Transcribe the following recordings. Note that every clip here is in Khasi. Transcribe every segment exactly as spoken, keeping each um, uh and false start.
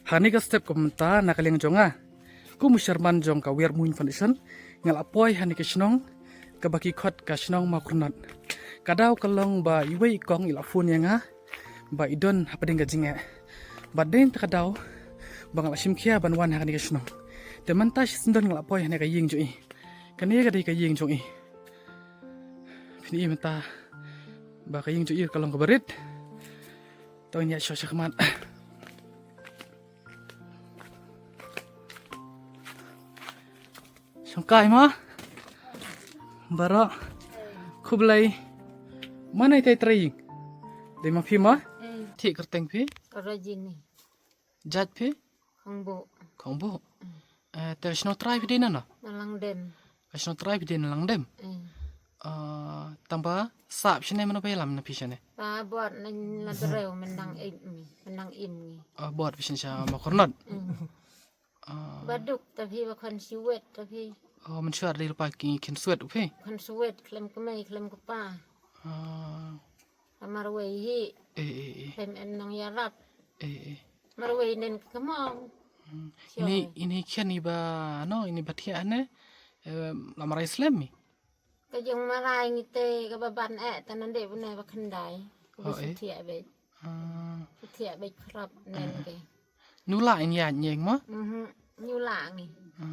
Hangne ka step ka mynta na ka liang jong nga, kum u chairman jong ka Wear Muin Foundation, nga la poi hangne ka shnong kaba ki khot ka shnong Mawkyrnot. Ka daw ka long ba iwei i kong i la phone ïa nga ba i don hapdeng ka jingeh. Bad dei na ka daw ba nga la shim khia ban wan hangne ka shnong. Te mynta shisyndon nga la poi hangne ka ïing jong i. Kane ka dei ka ïing jong i. Phin i mynta ba ka ïing jong i ka long kaba rit. To ngin ïa shu sha khmat. Shongkai ma. Baroh. Khublei. Mane tai trai ïing? Dei ma phi ma? Thik kyrteng phi? Rajini. Jait phi? Khongbo. Khongbo. Eh, te shnong trai phi dei na no? Na Langdem. Ka shnong trai phi dei na Langdem. Eh, tang ba sah phi shane mano ba ïalam na phi shane? Ba bot na la drew mendang im ngi, mendang im ngi. Ah, bot phi shane sha Mawkyrnot. Ah, ba duk ta phi ba khon siwet ta phi. Oh, mynshuwa dei lypa ki khon siwet u phi. Khon siwet khlem kmei khlem kpa. Ah. Marwei hi. Eh, eh, eh. Khlem em nang ïarap. Eh, eh. Marwei nen kmong. Ini, ini khian iba, no, ini ba thiah ne. Eh, la marai slem mi. Ka jong marai ngi te kaba ban eh ta nan de bune ba khyndai. Kaba thiah bej. Thiah bej khrap nen ke. Nula in ya nyeng ma? Mhm. Nula ngi.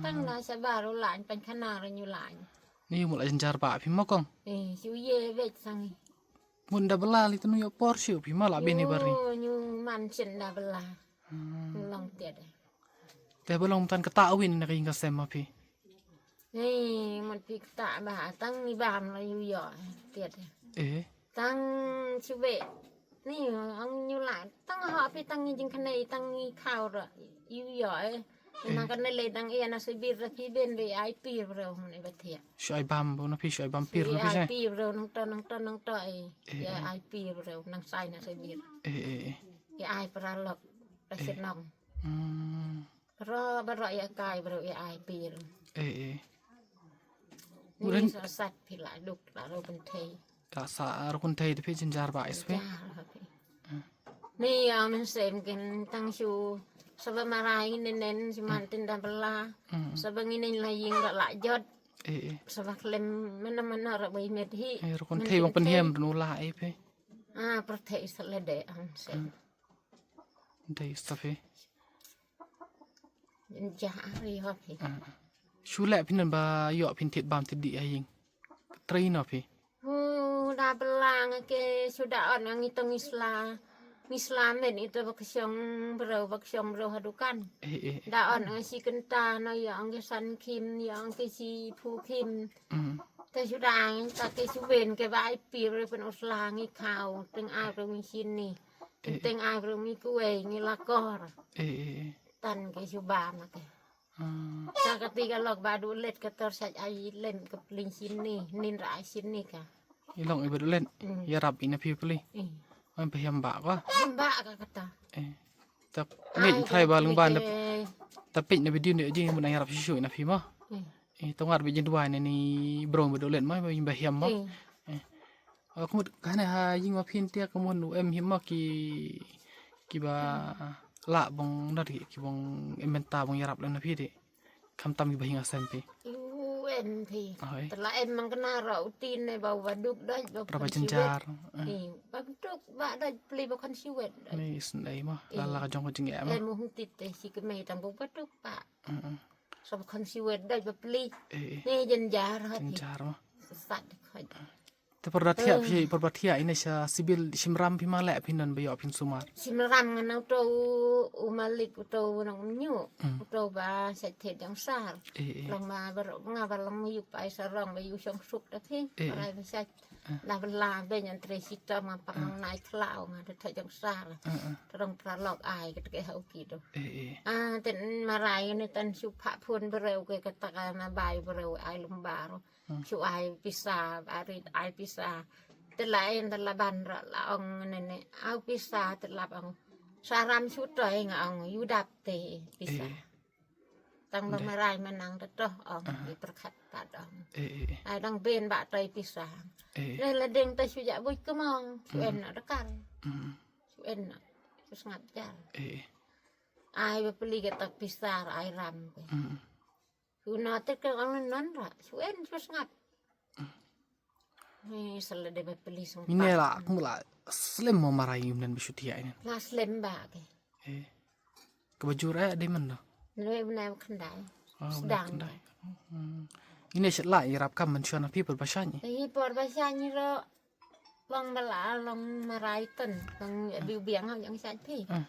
Tang na shabar ula in pan khana ra nula ngi. Ni mu la jynjar ba phi ma kong. Eh, shu ye bej sangi. Mun da bela li tanu yo por shu phi ma la bini bari. Nyu man shin da bela. Long tiada. Te belong tan kata win na ka ïing ka sem ma phi. Ni mun phi kata ba tang ni bam la yu yo tiada. Eh. Tang shu be. Ni ang nyu la tang ha phi tang ni jing kane tang ni khau ra. Yu yo eh. Nang kane le dang ïa na sibir ra phi ben be ai pir bro mun e ba thiah. Shu ai bam bo na phi shu ai bam pir na phi ai pir bro nang to nang to nang to eh. Ïa ai pir bro nang sai na sibir. Eh, eh, eh. Ïa ai paralok ra shnong. Hmm. Bro bro ïa kai bro ïa ai pir. Eh, eh. Ni sa sat phi la duk la ro pynthei. Ka sa ruh kun thei te phi jynjar ba is phi. Ni ya men sem kin tang shu saba marai ne nen si man tin da bela. Saba ngi nen la ying da la jot. Eh, eh. Saba klem mena mena ra bai met hi. Eh, ruh kun thei bang pynhiam dun ula eh phi. Ah, perthei sa lede ang sem. Dei sa phi. Jynjar ri ho phi. Shu leh phin ba ïoh phin thied bam thied dih ha ïing. Trei no phi. Hu da bela ngi ke shu da on ngi tong isla. Ngi sla men ito ba ka shong bro ba ka shong bro ha dukan. Eh, eh. Da on ngi shi kynta no ïoh ngi san khim ïoh ngi shi phu khim. Te shu da ngi ta ke shu ben ke ba ai pir pyn usla ngi khau teng ai ro ngi shin ni. Teng ai ro ngi kuwei ngi la kor. Eh, eh, eh. Tan ke shu ba ma ke. Sa ka ti ka lok ba du let ka tor sa ai lem ka pling shin ni nin ra ai shin ni ka. I long i ba du let. Ïarap ina phi pli. Wan pa hiam ba ka. Hiam ba ka kata. Eh. Ta peit thai ba leng ban ta peit na video ni jing mun ïarap shu ina phi ma. Eh, to ngar ba jin duwai ne ni bro ba du let ma ba hiam ma. Eh. Ka mut kane ha ïing ma phin tia ka mut u em hima ki kiba lah bong na ri ki bong em mynta bong ïarap lem na phi de. Kham tam kiba hinga sem phi. U em phi. Tela em mang kena ra u tin ne ba ba duk doj ba pra ba jynjar. Ba duk ba doj pli ba khon siwet. Ni isnei ma la la ka jong ka jingeh ma. Em u hung tit te si kemei tang ba duk ba. Sa ba khon siwet doj ba pli. Ni jynjar ha phi. Jynjar ma. Sat khoj. Te por da thiah phi por ba thiah ine sha sibil shimram phi ma leh phi nan ba ïoh phin sumar. Shimram ngan uto u malik uto nang nyu uto ba sa thiah jong sar. Long ma bar nga ba long yu pai sarong ba yu shong suk da phi. Rai ba sa na ba la be nyan tre sita ma pa nang nai thlau nga da thiah jong sar. Terong pra lok ai ka te ha u ki do. Ah ten marai ne tan shu pha phun breu ke ka ta ka na bai breu ai lumbar. Shu ai pisa, arit ai pisa. Te la en te la ban ra la ong ne ne. Au pisa te la ong. Saram shu toi nga ong yu dap te pisa. Tang ba marai manang te toh ong i perkhat pat ong. Ai dang ben ba toi pisa. Le la deng te shu ja buit kemong. Shu en na dekar. Shu en na. Shu sngap jar. Ai ba peli kata pisa ai ram ke. Hmm. Shu na te ke ong non ra. Shu en shu sngap. Ni sala de ba peli song. Ine la, kum la slem mo marai ym nen ba shu thiah inen. La slem ba ke. Eh. Kaba jur eh de man no. Nwe bnai khandai. Oh, bnai khandai. Hmm. Ine shet la ïarap kam man shuwa na phi por ba shani. Ïa por ba shani ro. Long ba la long marai ten long biu biang hau jong shat phi. Hmm.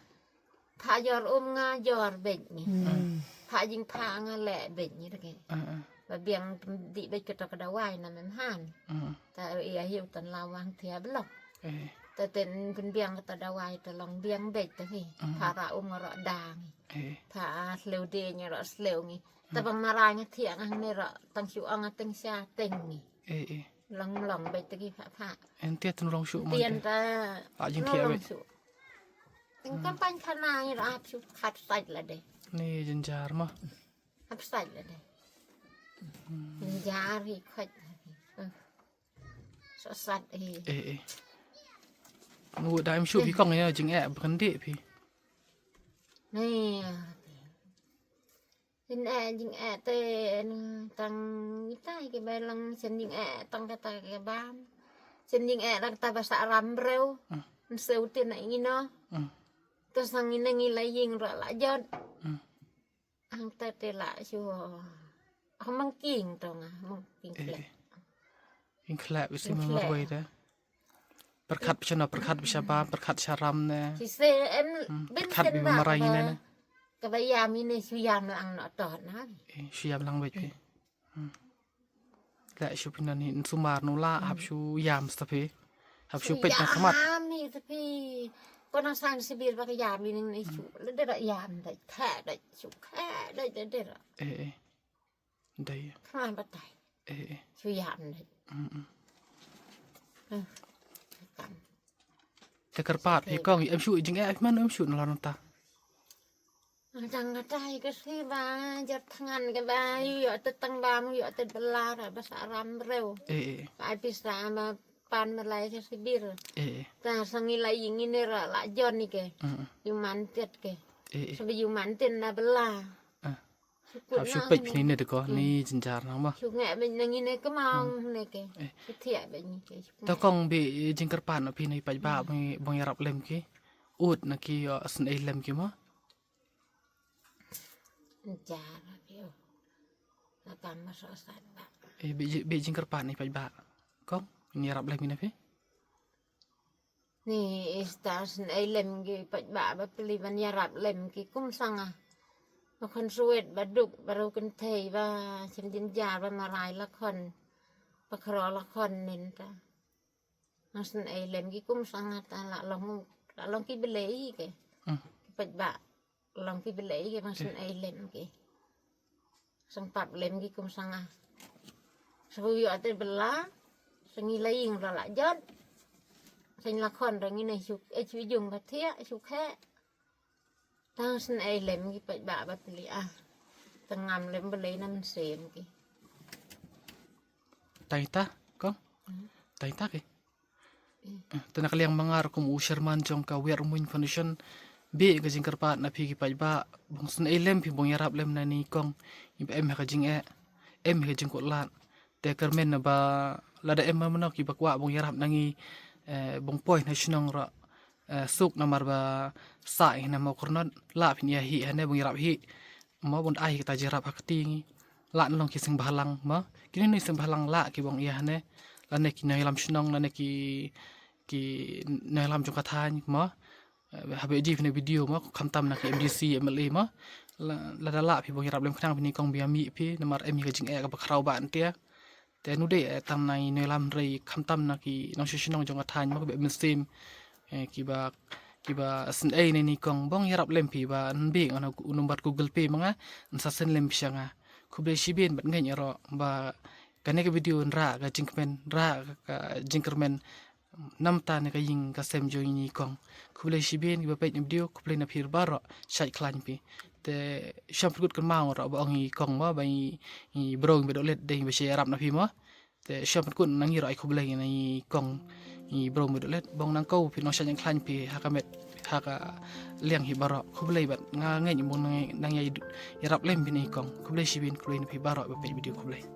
Pha jor um nga jor bej ni. Hmm. Pha jing pha nga le bej ni de ke. Hmm, hmm. Ba biang di bej kata ka dawai na mem han. Hmm. Ta ïa hiu tan la wang thia blok. Eh. Ta ten pun biang kata dawai ta long biang bej ta hi. Hmm. Pha ra um nga ro dang. Eh. Pha sleu de ni ro sleu ni. Ta bang marai nga thiah nga ne ro tang shu ong teng sha teng ni. Eh, eh. Long long bej ta ki pha pha. En tiat tun long shu mon. Tian ta. A jing thiah bej. Teng kam pan khana ni ro ap shu khat sait la de. Ni jynjar ma. Ap sait la de. Jynjar hi khot. Eh. So sat hi. Eh, eh. Ngu dai em shu phi kong ya jing eh ba kan de phi. Ni. Jing eh jing eh te tang ita ke ba long sen jing eh tang kata ke bam. Sen jing eh tang ta ba sa ram breu. Hmm. Nseu te na ino. Hmm. To sang ina ngi la ying ro la jot. Hmm. Ang ta te la shu. Ang mang king to nga mang king kle. King kle bisi mang marwai te. Perkhat bisi na perkhat bisi ba perkhat sharam ne. Si se em bin perkhat sen bi ba marai ne. Kaba yam ine shu yam lang no to na. Eh, shu yam lang bej phi. Hmm. La shu phi nani sumar nu la hap shu yam sta phi. Hap shu pej na khmat. Yam ni sta phi. Ko nang sang sibir ba ka yam ni ni shu. Le de da yam da tha da shu kha da de de da. Eh, eh. Dai. Kha ba tai. Eh, eh. Shu yam da. Hmm, hmm. Te kyrpad hi kong em shu jing eh man em shu na la nota. Tang kata hi ka si ba jat thngan ka ba yu yo te tang ba mu yo te bela ra ba sa ram breu. Eh, eh. Ba ai pisa ma pan ma lai ka si bir. Eh, eh. Ta sang i la ying ine ra la jon ni ke. Mm, mm. Yu man tiat ke. Eh, eh. Sa ba yu man tin na bela. Ah. Hap shu peit ni ne de ko ni jynjar na ma. Shu nge ba nang ine ke mau ne ke. Eh. Shu thiah ba ni ke. Ta kong bi jingkyrpad na phi na i paidbah bong ïarap lem ki. Ut na ki ïoh sngewlem ki ma. Jar phi. Na kam ma so sat ba. Eh, bi, bi jingkyrpad na i paidbah. Kong, ni ïarap lem ki na phi. Ni ista sngewlem ki paidbah ba pli ban ïarap lem ki kum sanga. Ba khon suet ba duk ba ru kynthei ba shem jynjar ba marai la khon. Ba khro la khon nin ta. Nang sngewlem ki kum sanga ta la long la long ki blei ke. Hmm. Ki paidbah. Long ki blei ki bang sngewlem ki. Sang pap lem ki kum sanga. Sabu yu ate bela. Sangi la ing la la jot. Sang la khon rangi na shu eh shu jung ba thiah shu khe. Tang sngewlem ki paidbah ba pli ah. Tang ngam lem blei na mynsiem ki. Tang ita kong. Hmm. Tang ita ki. Eh, te na ka liang ma nga ruh kum u chairman jong ka Wiar Muin Foundation, bih ka jingkyrpad na phi ki paidbah, bong sngewlem phi bong ïarap lem na ni kong, iba em ha ka jingeh, em ha ka jingkut lad. Te kyrmen na ba lada em ma mano kiba kwah bong ïarap na ngi, eh, bong poi na shnong ruh, eh, suk namar ba sah hi na Mawkyrnot, lah phin ïa hi hane bong ïarap hi. Mo bun ai kita jingïarap ha kti ngi. Lah na long ki seng bhalang mo. Kine ni seng bhalang lah ki bong ïa hane. Lane ki nongïalam shnong lane ki, ki nongïalam jong ka thaiñ mo. Eh, haba ji phi na video mo khamtam na ki M D C, M L A mo. La, lada lah phi bong ïarap lem khnang phi ni kong bia mih phi namar em hi ka jingeh kaba khraw ba ntia. Te nu dei, eh, tam na i nongïalam hynrei khamtam na ki nongshong shnong jong ka thaiñ mo kiba mynsiem, eh, kiba, kiba sngewei na ni kong bong ïarap lem phi ba nbi nga u number Google Pay ma nga, nsa send lem phi sha nga. Khublei shibun bad ngeit ïa ro ba kane ka video nra ka jingkmen, nra ka jingkyrmen. Namta ne ka ïing ka sem jong i kong. Khublei shibun kiba peit na video, khublei na phi baroh, shait khlaiñ phi. Te sham pynkut kynmaw ruh ba ong i kong ba, ba i, i bro ba dohlet dei ba sha ïarap na phi mo. Te sham pynkut na ngi ruh ai khublei na i kong i bro ba dohlet, bong nang ko phi nong shait khlaiñ phi ha ka met. ha ka liang hi baroh. Khublei bad nga ngeit ba nang, nang ïa, ïarap lem bad i kong. Khublei shibun, khublei na phi baroh ba peit video, khublei.